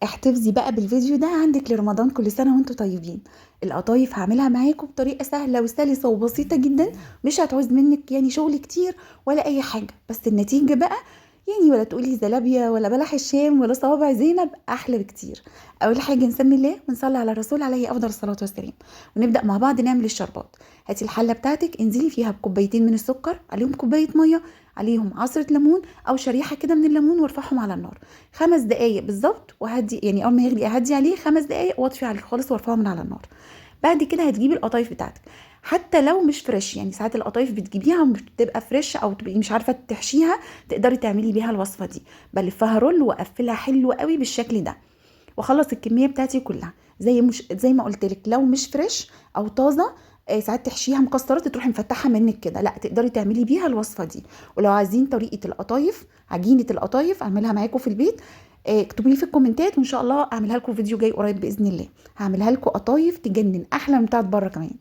احتفظي بقى بالفيديو ده عندك لرمضان، كل سنة وانتم طيبين. القطايف هعملها معاكم بطريقة سهلة وسلسة وبسيطة جدا، مش هتعوز منك يعني شغل كتير ولا اي حاجة، بس النتيجة بقى يعني ولا تقولي زلابيا ولا بلح الشام ولا صوابع زينب، احلى بكتير. اول حاجة نسمي الله ونصلي على الرسول عليه افضل الصلاة والسلام، ونبدا مع بعض نعمل الشربات. هاتي الحلة بتاعتك، انزلي فيها بكوبايتين من السكر، عليهم كوباية مية، عليهم عصره ليمون او شريحة كده من الليمون، وارفعهم على النار 5 دقايق بالظبط، وهدي يعني اول ما يغلي اهدي عليه 5 دقايق واطفي عليه خالص وارفعه من على النار. بعد كده هتجيبي القطايف بتاعتك، حتى لو مش fresh، يعني ساعات القطايف بتجيبيها ومش بتبقى fresh او تبقي مش عارفه تحشيها، تقدري تعملي بيها الوصفة دي. بلفها roll واقفلها حلو قوي بالشكل ده، واخلص الكمية بتاعتي كلها. زي ما قلت لك، لو مش fresh او طازة، ساعات تحشيها مكسرات تروحي مفتحها منك كده، لا تقدري تعملي بيها الوصفة دي. ولو عايزين طريقه القطايف، عجينه القطايف، اعملها معاكم في البيت، اكتبوا لي في الكومنتات وان شاء الله اعملها لكم فيديو جاي قريب باذن الله. هعملها لكم قطايف تجنن، احلى من بتاعت بره كمان.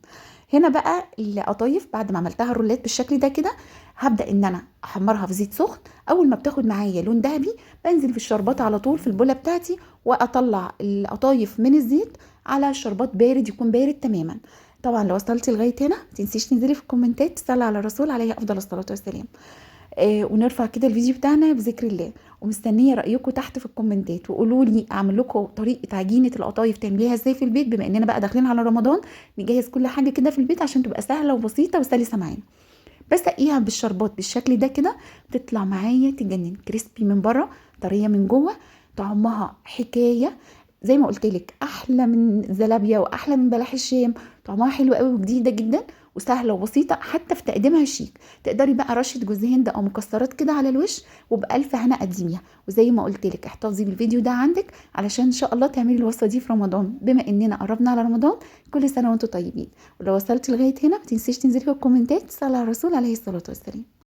هنا بقى القطايف بعد ما عملتها رولات بالشكل ده كده، هبدا ان انا احمرها في زيت سخن. اول ما بتاخد معايا لون ذهبي بنزل في الشربات على طول في البوله بتاعتي، واطلع القطايف من الزيت على الشربات بارد، يكون بارد تماما. طبعا لو وصلتي لغاية هنا ما تنسيش تنزلي في الكومنتات تصلي على الرسول عليه افضل الصلاة والسلام. ونرفع كده الفيديو بتاعنا بذكر الله، ومستنيه رايكم تحت في الكومنتات، وقولوا لي اعمل لكم طريقه عجينه القطايف تعمليها ازاي في البيت، بما اننا بقى داخلين على رمضان نجهز كل حاجة كده في البيت عشان تبقى سهلة وبسيطة وسلسه معانا. بسقيها بالشربات بالشكل ده كده، بتطلع معايا تجنن، crispy من بره، طرية من جوه، طعمها حكاية. زي ما قلت لك احلى من زلابيا واحلى من بلح الشام، طعمها حلو قوي وجديدة جدا وسهلة وبسيطة حتى في تقديمها شيك. تقدري بقى رشه جوز هند او مكسرات كده على الوش، وبالف هنا قدميها. وزي ما قلت لك احتفظي بالفيديو ده عندك علشان ان شاء الله تعملي الوصفة دي في رمضان، بما اننا قربنا على رمضان. كل سنة وانتم طيبين. ولو وصلتي لغاية هنا ما تنسيش تنزلي في الكومنتات تصلي على الرسول عليه الصلاة والسلام.